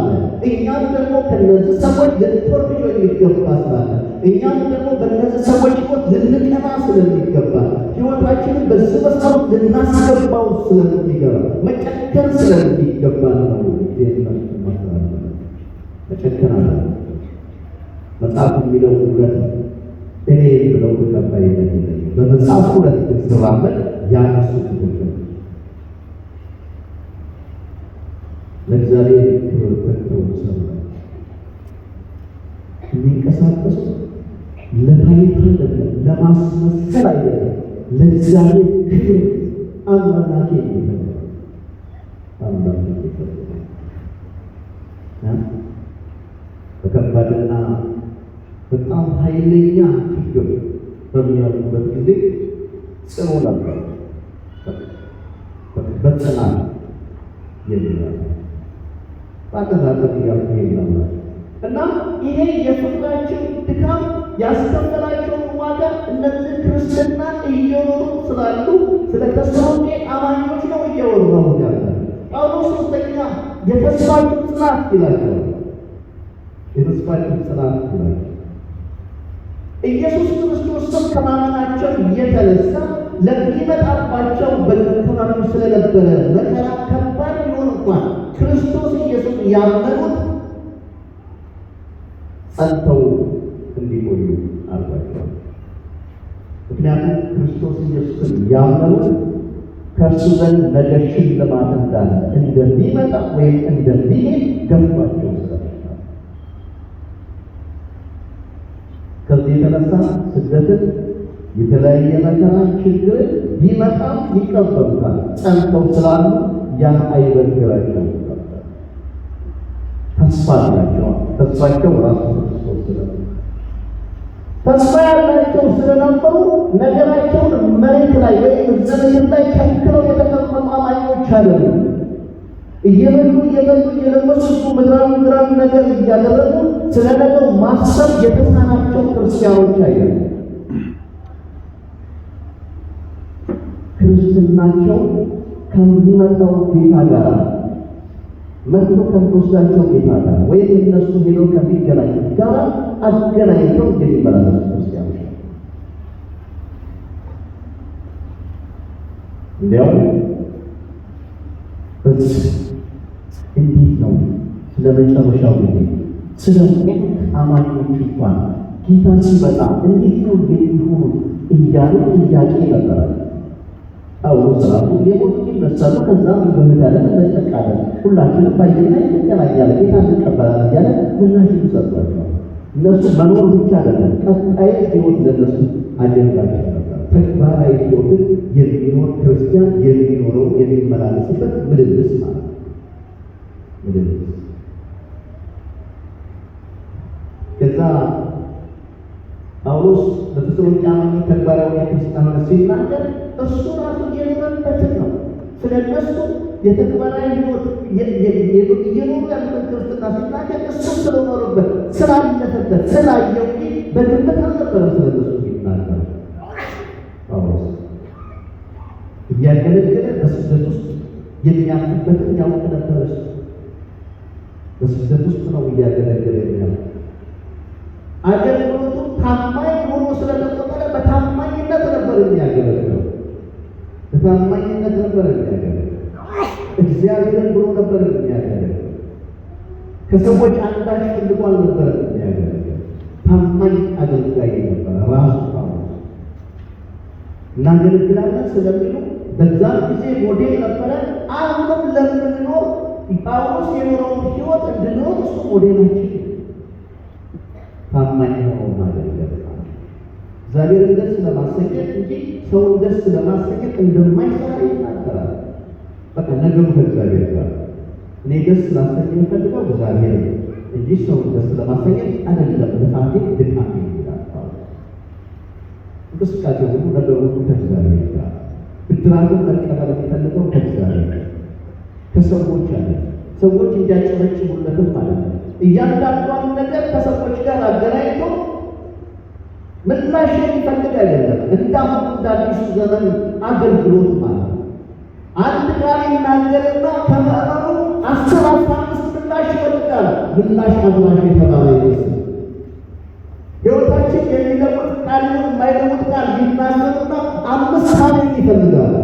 እኛም ደግሞ ከነዚህ ሰዎች ልንኮርጆ የሚገባ ስላለ እኛም ደግሞ በእነዚህ ሰዎች ሕይወት ልንቀና ስለሚገባ ሕይወታችንን በዚህ መስመር ልናስገባው ስለሚገባ መጨከን ስለሚገባ ነው። መጨከን አለ መጽሐፍ የሚለው እውነት ነው። እኔ ብለው ተቀባይነት የለኝም። በመጽሐፉ እውነት ግን ስራመድ ያ እሱ ትክክል ነው። ለእግዚአብሔር ክብር ተግተው ይሰሩ የሚንቀሳቀሱ ለታይታ አይደለም፣ ለማስመሰል አይደለም፣ ለእግዚአብሔር ክብር አምላኬ የሚፈልገው አምላኬ የሚፈልገው በከባድና በጣም ኃይለኛ ችግር በሚያልፉበት ጊዜ ጽኑ ነበር። በጽናት የሚያል በአጠራጠር እያልኩ ይላል እና ይሄ የፍቅራቸው ድካም ያስከፈላቸውን ዋጋ እነዚህ ክርስትና እየኖሩ ስላሉ ስለ ተሰሎንቄ አማኞች ነው እያወራሁ ያለ ጳውሎስ። ሶስተኛ የተስፋችሁ ጽናት ይላቸዋል። የተስፋችሁ ጽናት ይላቸዋል። ኢየሱስ ክርስቶስን ከማመናቸው የተነሳ ለሚመጣባቸው በአካባቢው ስለነበረ መከራ ከባድ ቢሆን እንኳን ክርስቶስ ኢየሱስ ያመኑት ጸንተው እንዲቆዩ አድርጓቸዋል። ምክንያቱም ክርስቶስ ኢየሱስን ያመኑት ከእርሱ ዘንድ ነገ ሽልማት እንዳለ እንደሚመጣ ወይም እንደሚሄድ ገብቷቸው ስለነበር ከዚህ የተነሳ ስደትን፣ የተለያየ መከራ፣ ችግርን ቢመጣም ይቀበሉታል። ጸንተው ስላሉ ያ አይበግራቸውም ነበር። ተስፋ አላቸው። ተስፋቸው ራሱ ክርስቶስ ስለነበር ተስፋ ያላቸው ስለነበሩ ነገራቸውን መሬት ላይ ወይም ዘመን ላይ ቸክለው የተቀመጡ አማኞች አይደሉም። እየበሉ እየጠጡ እየለበሱ እሱ ምድራዊ ምድራዊ ነገር እያደረጉ ስለ ነገው ማሰብ የተሳናቸው ክርስቲያኖች አይደሉም። ክርስትናቸው ከሚመጣው ጌታ ጋር መጥቶ ከሚወስዳቸው ጌታ ጋር ወይም እነሱ ሄደው ከሚገናኙት ጋር አገናኝተው የሚመላለሱ ክርስቲያኖች ናቸው። እንዲያውም በዚህ እንዴት ነው ስለ መጨረሻው ጊዜ ስለ ሞት አማኞች እንኳን ጌታ ሲመጣ እንዴት ነው የሚሆኑት እያሉ ጥያቄ ነበራቸው። ጳውሎስ ራሱ የሞቱት ይነሳሉ፣ ከዛም በምድር እንነጠቃለን፣ ሁላችንም በአየር ላይ እንገናኛለን፣ ጌታ እንቀበላለን እያለ ምላሽ ሰጥቷቸዋል። እነሱ መኖር ብቻ አይደለም፣ ቀጣይ ሕይወት ለነሱ አጀንዳቸው ነበር። ተግባራዊ ሕይወትን የሚኖር ክርስቲያን የሚኖረው የሚመላለስበት ምልልስ ሲናገር እሱ ራሱ የኖረበትን ነው። ስለ እነሱ የተግባራዊ ሕይወት እየኖሩ ያሉትን ክርስትና ሲናገር እሱ ስለኖረበት ስላለፈበት ስላየው እንጂ በግምት አልነበረም ስለ እነሱ የሚናገር። ጳውሎስ እያገለገለ በስደት ውስጥ የሚያልፍበትን ያውቅ ነበር። እሱ በስደት ውስጥ ነው እያገለገለ የሚያልፍ። አገልግሎቱ ታማኝ ሆኖ ስለተቆጠረ በታማኝነት ነበር የሚያገለግለው። በታማኝነት ነበር የሚያገለግለው። እግዚአብሔርን ብሎ ነበር የሚያገለግለው። ከሰዎች አንዳች ፈልጎ አልነበረም የሚያገለግለው። ታማኝ አገልጋይ ነበር ራሱ ጳውሎስ። እናገለግላለን ስለሚሉ በዛን ጊዜ ሞዴል ነበረ። አሁንም ለምንኖር ጳውሎስ የኖረውን ሕይወት እንድንኖር እሱ ሞዴላችን። ታማኝ ሆኖ ማገልገል እግዚአብሔርን ደስ ለማሰኘት እንጂ ሰውን ደስ ለማሰኘት እንደማይሰራ ይናገራል። በቃ ነገሩ ከእግዚአብሔር ጋር፣ እኔ ደስ ላሰኝ የምፈልገው እግዚአብሔር እንጂ ሰውን ደስ ለማሰኘት አይደለም፣ ልፋቴ ድካሜ ይላል ጳውሎስ። እንቅስቃሴ ሁሉ ነገሩ ሁሉ ከእግዚአብሔር ጋር፣ ብድራቱን መቀበል የሚፈልገው ከእግዚአብሔር ከሰዎች አለ። ሰዎች እንዲያጨበጭቡለትም ማለት ነው። እያንዳንዷን ነገር ከሰዎች ጋር አገናኝቶ ምላሽ የሚፈልግ አይደለም። እንዳሁኑ እንደ አዲሱ ዘመን አገልግሎት ማለት ነው። አንድ ቃል ይናገርና ከምዕመኑ 10 15 ምላሽ ይፈልጋል። ምላሽ አድራሽ የተባለ ይመስል ሕይወታችን የሚለውጥ ቃል ይሁን የማይለውጥ ቃል ይናገርና 5 አሜን ይፈልጋል።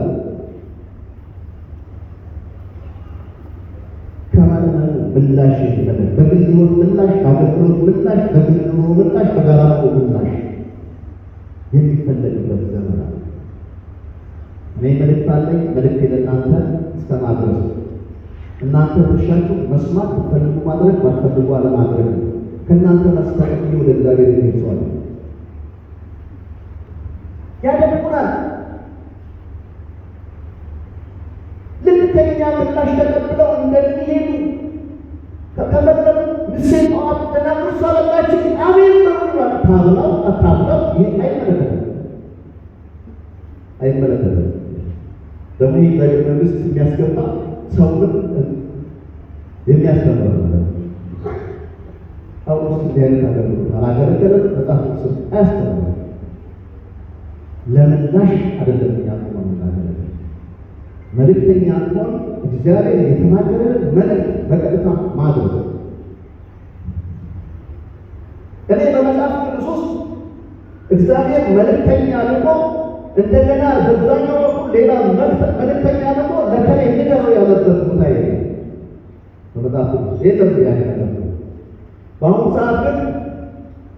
ከምዕመኑ ምላሽ የሚፈልግ በግል ሕይወት ምላሽ፣ በአገልግሎት ምላሽ፣ በግል ኑሮ ምላሽ፣ በጋራ ምላሽ የሚፈለግበት ዘመን አለ። እኔ መልእክት አለኝ። መልእክት ለእናንተ እስከ ማድረስ እናንተ ድርሻችሁ መስማት ብትፈልጉ ማድረግ፣ ባትፈልጉ አለማድረግ ነው። ከእናንተ ማስተካከል ወደ እግዚአብሔር ይደርሳል። ያደንቁናል። ልክ ከእኛ ምላሽ ተቀብለው እንደሚሄዱ ከፈለጉ ምሴ ጠዋት ተናግሩ ሳበላችሁ አሜን በሉ። ታብላው አታብላው ይህ አይመለከትም አይመለከትም። ደግሞ ይህ እግዚአብሔር መንግስት የሚያስገባ ሰውን የሚያስተምር ነው። ጳውሎስ እንዲህ አይነት አገልግሎት አላገለገለም። መጽሐፍ ቅዱስ አያስተምርም። ለምላሽ አይደለም እኛ ቆመን የምናገለግለው። መልእክተኛ እንሆን እግዚአብሔር የተናገረንን መልእክት በቀጥታ ማድረስ። እኔ በመጽሐፍ ቅዱስ ውስጥ እግዚአብሔር መልእክተኛ ልኮ እንደገና በዛኛው በኩል ሌላ መልእክተኛ ልኮ ለከሌ ንገረው ያለበት ቦታ የለም። በመጽሐፍ ቅዱስ የለም ያ ነገር። በአሁኑ ሰዓት ግን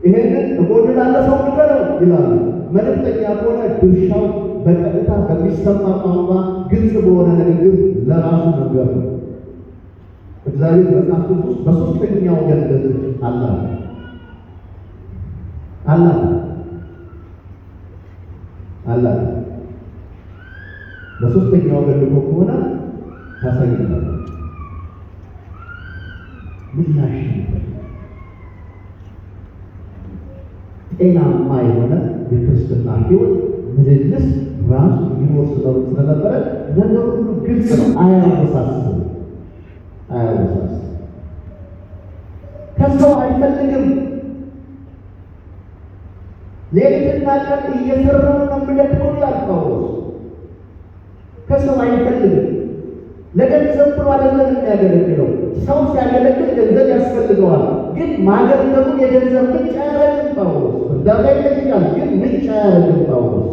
ይሄንን እጎን ላለ ሰው ንገረው ይላሉ። መልእክተኛ ከሆነ ድርሻው በቀጥታ በሚሰማ ቋንቋ ግልጽ በሆነ ንግግር ለራሱ መንገር ነው። እግዚአብሔር መጽሐፍ ቅዱስ ውስጥ በሶስተኛው ወገን እንደዚህ አላ አላ አላ በሶስተኛው ወገን ልኮ ከሆነ ታሳይናለህ። ምላሽ ጤናማ የሆነ የክርስትና ሕይወት ምልልስ ራሱ ይኖር ስለነበረ ነገሩ ሁሉ ግልጽ ነው። አያወሳስብም አያወሳስብም። ከሰው አይፈልግም። ሌሊትና ቀን እየሰራሁ ነው የምደክመው ይላል ጳውሎስ። ከሰው አይፈልግም። ለገንዘብ ብሎ አይደለም የሚያገለግለው። ሰው ሲያገለግል ገንዘብ ያስፈልገዋል። ግን ማገልገሉን የገንዘብ ምንጭ አያደርግም ጳውሎስ። እርዳታ ይጠይቃል፣ ግን ምንጭ አያደርግም ጳውሎስ።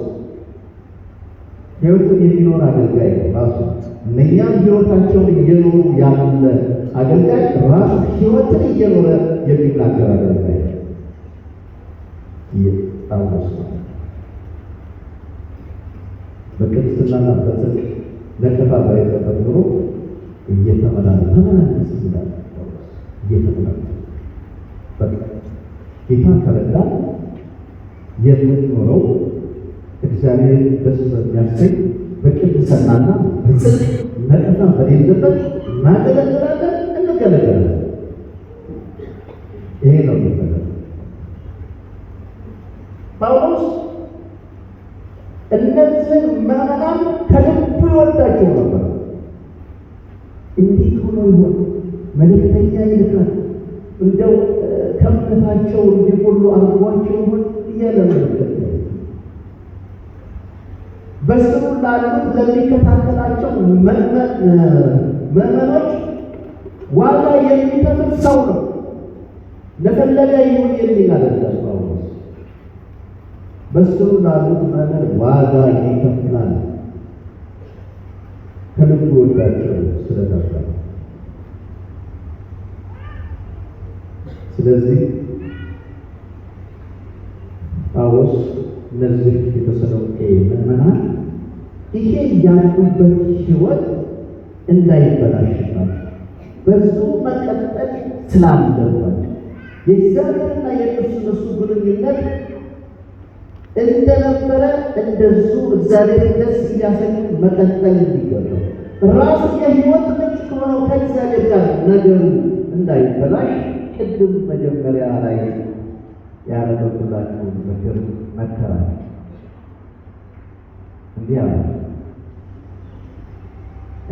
ሕይወቱን የሚኖር አገልጋይ ነው ራሱ። እነኛም ሕይወታቸውን እየኖሩ ያለ አገልጋይ ራሱ ሕይወትን እየኖረ የሚናገር አገልጋይ ነው ጳውሎስ። በቅድስናና በጽድቅ ነቀፋ በሌለበት ኑሮ እየተመላለሰ ተመላለስ ይላል ጳውሎስ። እየተመላለሰ በቃ ጌታ ከረዳ የምንኖረው እግዚአብሔር ደስ በሚያሰኝ በቅድስናና በጽድቅ ነቀፋ በሌለበት እናገለግላለን፣ እንገለገላለን። ይሄ ነው የሚፈልገው ጳውሎስ። እነዚህ እነዚህን ምዕመናን ከልቡ ይወዳቸው ነበር። እንዴት ሆኖ ይሆን? መልእክተኛ ይልካል፣ እንደው ከእምነታቸው እንዲሞሉ አድርጓቸው ይሆን እያለ መልእክተኛ በስሩ ላሉት ለሚከታተላቸው ምዕመኖች ዋጋ የሚከፍል ሰው ነው። ለፈለገ ይሁን የሚል አይደለም ጳውሎስ። በስሩ ላሉት ምዕመን ዋጋ ይከፍላል። ከልቡ ወዳቸው ስለነበር። ስለዚህ ጳውሎስ እነዚህ የተሰሎንቄ ምዕመናን ይሄ ያሉበት ሕይወት እንዳይበላሽባቸው በዙ መቀጠል ስላለባቸው የእግዚአብሔርና የእነሱ ግንኙነት እንደነበረ እንደዙ እግዚአብሔርን ደስ እያሰኙ መቀጠል እንዲገባው ራሱ የሕይወት ምንጭ ከሆነው ከእግዚአብሔር ጋር ነገሩ እንዳይበላሽ ቅድም መጀመሪያ ላይ ያነበብኩላችሁን ምክር መከራቸው። እንዲህ አለ።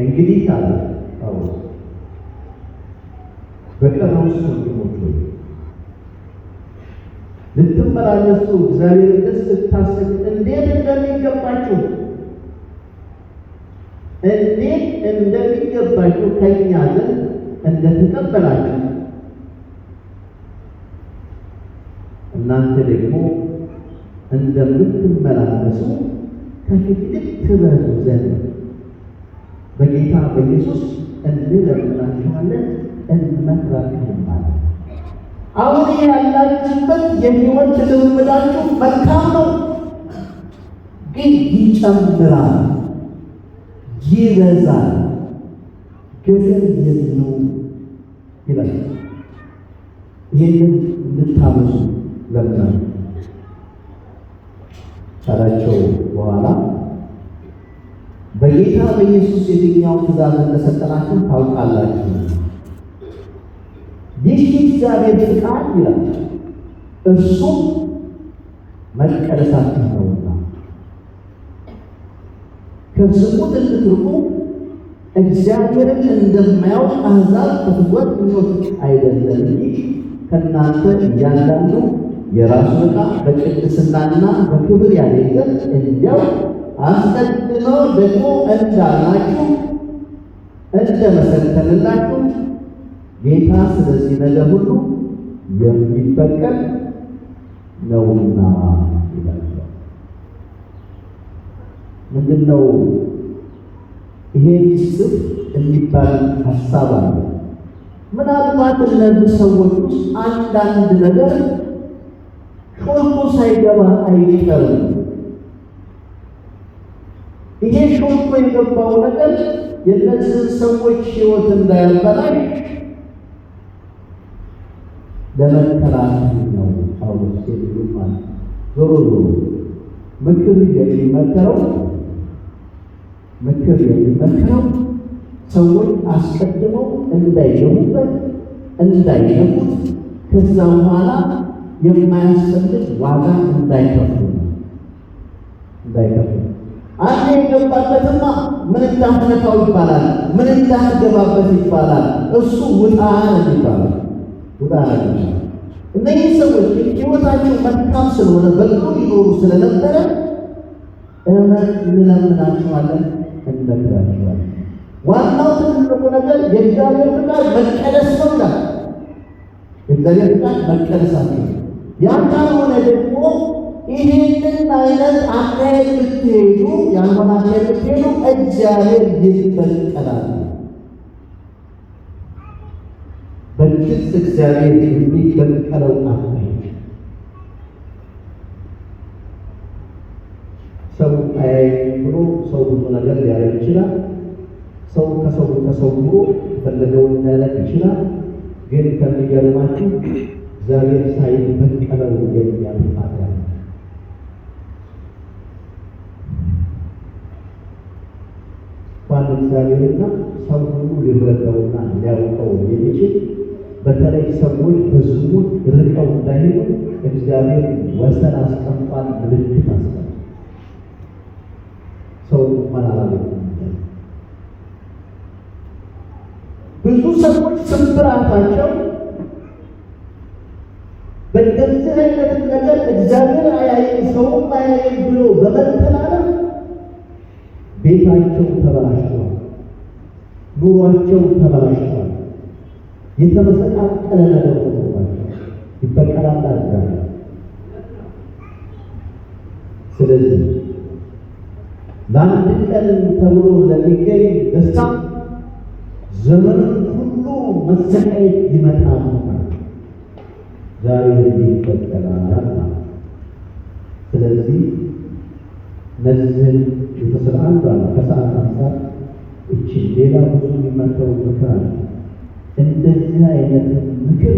እንግዲህ አለ ጳውሎስ፣ በቀረውስ ወንድሞች ሆይ ልትመላለሱ እግዚአብሔርን ደስ ልታሰኙ እንዴት እንደሚገባችሁ ከእኛ ዘንድ እንደተቀበላችሁ እናንተ ደግሞ እንደምትመላለሱ ከፊት ይልቅ ትበዙ ዘንድ በጌታ በኢየሱስ እንለምናችኋለን እንመክራችሁማለን። አሁን ያላችሁበት የሕይወት ልምምዳችሁ መልካም ነው፣ ግን ይጨምራል፣ ይበዛል፣ ገደብ የለውም ይላል። ይህንን እንድታበዙ ለምናል ካላቸው በኋላ በጌታ በኢየሱስ የትኛው ትእዛዝ እንደሰጠናችሁ ታውቃላችሁ። ይህ የእግዚአብሔር ፍቃድ ይላል፣ እርሱም መቀደሳችሁ ነውና ከዝሙት እንድትርቁ እግዚአብሔርን እንደማያውቅ አሕዛብ ከፍትወት ምኞት አይደለም እንጂ ከእናንተ እያንዳንዱ የራሱን ዕቃ በቅድስናና በክብር ያገኝ ዘንድ እንዲያው አስቀድመው ደግሞ እንዳልናችሁ እንደመሰከርንላችሁ ጌታ ስለዚህ ነገር ሁሉ የሚበቀል ነውና ይላል። ምንድነው ይሄ ስፍ የሚባል ሐሳብ አለ። ምናልባት እነዚህ ሰዎች ውስጥ አንዳንድ ነገር ሾልኮ ሳይገባ አይቀርም። ይሄ ሾልኮ የገባው ነገር የእነዚህ ሰዎች ሕይወት እንዳያበላሽ ለመከላከል ነው ጳውሎስ የሚሉ ማለት። ዞሮ ዞሮ ምክር የሚመከረው ሰዎች አስቀድመው እንዳይገቡበት እንዳይገቡት ከዛ በኋላ የማያስፈልግ ዋጋ እንዳይከፍሉ። አንዴ የገባበትማ ምን እንዳትነካው ይባላል፣ ምን እንዳትገባበት ይባላል። እሱ ውጣ ነው ይባላል። ውጣ ነው። እነዚህ ሰዎች ሕይወታቸው መልካም ስለሆነ በጥሩ ይኖሩ ስለነበረ እንለምናቸዋለን፣ እንመክራቸዋለን። ዋናው ትልቁ ነገር የእግዚአብሔር ፍቃድ መቀደስ ነው ይላል። የእግዚአብሔር ፍቃድ መቀደሳቸው። ያ ካልሆነ ደግሞ ይህንን አይነት አካሄድ ብትሄዱ፣ ያልሆነ አካሄድ ብትሄዱ እግዚአብሔር ይበቀላል። በግልጽ እግዚአብሔር የሚበቀለው አካሄድ ሰው አያይም ብሎ ሰው ብዙ ነገር ሊያደርግ ይችላል። ሰው ከሰው ተሰውሮ የፈለገውን ሊያደርግ ይችላል። ግን ከሚገርማችሁ እግዚአብሔር ሳይበቀለው የሚያልፍ ኃጢአት እንኳን እግዚአብሔርና ሰው ሁሉ ሊረዳውና ሊያውቀው የሚችል በተለይ ሰዎች በዝሙት ርቀው እንዳይሄዱ እግዚአብሔር ወሰን አስቀምጧል፣ ምልክት አስቀምጧል። ሰው እንኳን አላገኙም። ብዙ ሰዎች ስብራታቸው በእንደዚህ አይነት ነገር እግዚአብሔር አያይም ሰውም አያይም ብሎ በመተላለፍ ቤታቸው ተበላሽቷል፣ ኑሯቸው ተበላሽቷል፣ የተመሰቃቀለ ነገር ሆኖባቸው ይበቀላል እግዚአብሔር። ስለዚህ ለአንድ ቀን ተብሎ ለሚገኝ ደስታ ዘመኑን ሁሉ መሰቃየት ይመጣል። ዛሬ ይበቀላል ማለት ነው። ስለዚህ እነዚህን የተስለ አንዷ ነው። ከሰዓት አንጻር እቺ ሌላ ብዙ የሚመከሩ ምክር አለ። እንደዚህ አይነት ምክር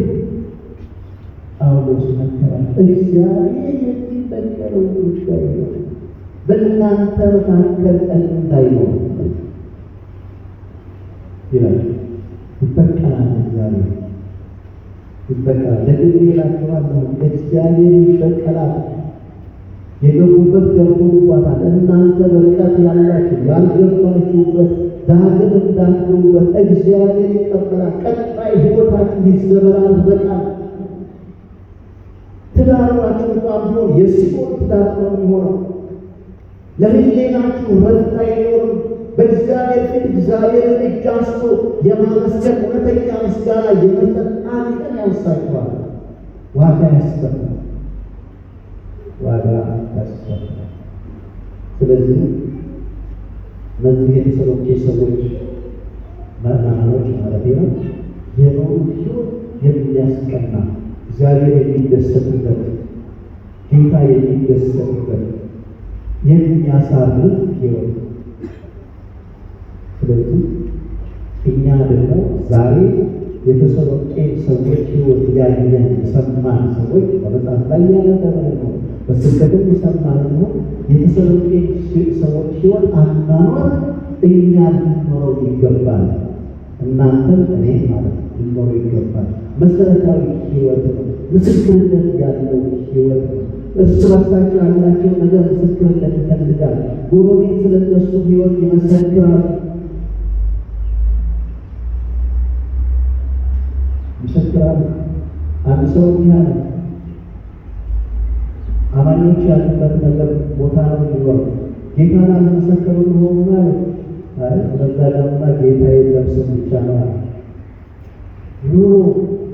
ጳውሎስ መከራ። እግዚአብሔር የሚበቀለው ጉዳይ ነው፣ በእናንተ መካከል እንዳይኖር ይላል። ይበቀላል፣ እግዚአብሔር ይበቀላል። ደግሜ እላችኋለሁ እግዚአብሔር ይበቀላል። የገቡበት ገብቶባታል። እናንተ በርቀት ያላችሁ ያልገባችሁበት ዳግም እንዳትገቡበት እግዚአብሔር ይቀበላል። ቀጣይ ሕይወታችሁ ይዘበራረቃል። ትዳራችሁ እንኳን ቢሆን የሲኦል ትዳር ነው የሚሆነው። ለሕሊናችሁ ረፍት አይኖርም። በእግዚአብሔር ፊት እግዚአብሔርን እጅ አንስቶ የማመስገን እውነተኛ ምስጋና የመስጠት አቅም ያንሳችኋል። ዋጋ ያስከፍላል። ዋጋ ያስከፍላል። ስለዚህ እነዚህ የተሰሎንቄ ሰዎች ምዕመናኖች ማለት ነው የኖሩት ሕይወት የሚያስቀና እግዚአብሔር የሚደሰትበት ጌታ የሚደሰትበት የሚያሳርፍ ሕይወት። ስለዚህ እኛ ደግሞ ዛሬ የተሰሎንቄ ሰዎች ሕይወት ያየን የሰማን ሰዎች በመጽሐፍ ላይ ያነበብን ነው፣ በስብከትም የሰማን ነው። የተሰሎንቄ ሰዎች ሕይወት አኗኗር እኛ ልንኖረው ይገባል። እናንተም እኔ ማለት ነው ልንኖረው ይገባል። መሰረታዊ ሕይወት ነው። ምስክርነት ያለው ሕይወት ነው። እርስ በርሳቸው ያላቸው ነገር ምስክርነት ይፈልጋል። ጎረቤት ስለነሱ ሕይወት ይመሰክራል ይመሰክራል። አንድ ሰው እንዲህ አለ፣ አማኞች ያሉበት ነገር ቦታ ነው የሚኖረው። ጌታን አልመሰከሩም ሆኑ ማለት አይ በዛ ደግሞ ጌታ የለም ስም ብቻ ነው አለ። ኑሮ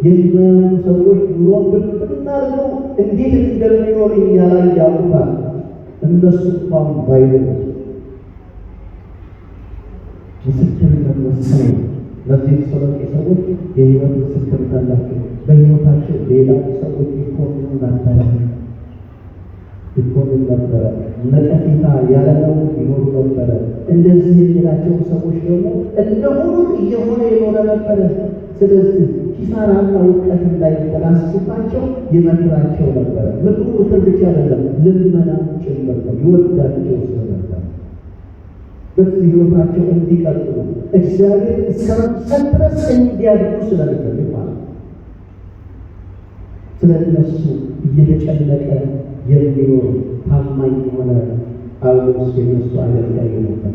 የማያምኑ ሰዎች ኑሮን ብትና አድርገው እንዴት እንደሚኖር እኛ ላይ ያውቁታል። እነሱ እንኳን ባይኖሩ ምስክርነት ወሳኝ ነው። እነዚህ የተሰሎንቄ ሰዎች የሕይወት ምስክርነት አላቸው። በሕይወታቸው ሌላ ሰዎች ይኮንኑ ነበረ ይኮንኑ ነበረ። ነቀፌታ ያለነው ይኖሩ ነበረ። እንደዚህ የሚላቸው ሰዎች ደግሞ እንደሆኑ እየሆነ የኖረ ነበረ። ስለዚህ ኪሳራና ውድቀት እንዳይበላሽባቸው ይመክራቸው ነበረ። ምክሩ ምክር ብቻ አይደለም፣ ልመናም ጭምር ነው። ይወዳቸው ስለነበር በዚህ ሕይወታቸው እንዲቀጥሉ እግዚአብሔር እስከ መምሰል ድረስ እንዲያድጉ ስለሚፈልግ ማለት ነው። ስለ እነሱ እየተጨነቀ የሚኖር ታማኝ የሆነ ጳውሎስ የነሱ አገልጋይ ነበረ።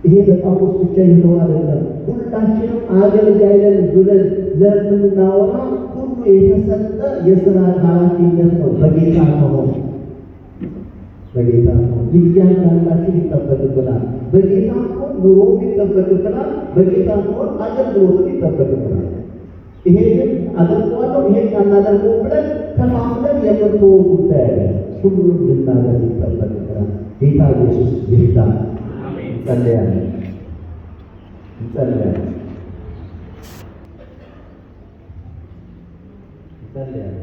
ይሄ ለጳውሎስ ብቻ የተወ አይደለም። ሁላችንም አገልጋይ ነን ብለን ለምናወራ ሁሉ የተሰጠ የሥራ ኃላፊነት ነው። በጌታ ከሆነ በጌታ ከሆነ እያንዳንዳችን ይጠበቅብናል። በጌታ ከሆን ኑሮም ይጠበቅብናል። በጌታ ከሆን አገልግሎትም ይጠበቅብናል። ይሄንን አደርገዋለሁ ይሄን አናደርገውም ብለን ከፋፍለን የምንተወው ጉዳይ አይደለም። ሁሉንም ልናደርግ ይጠበቅብናል። ጌታ ኢየሱስ ይርዳን። እንጸልያለን እንጸልያለን እንጸልያለን።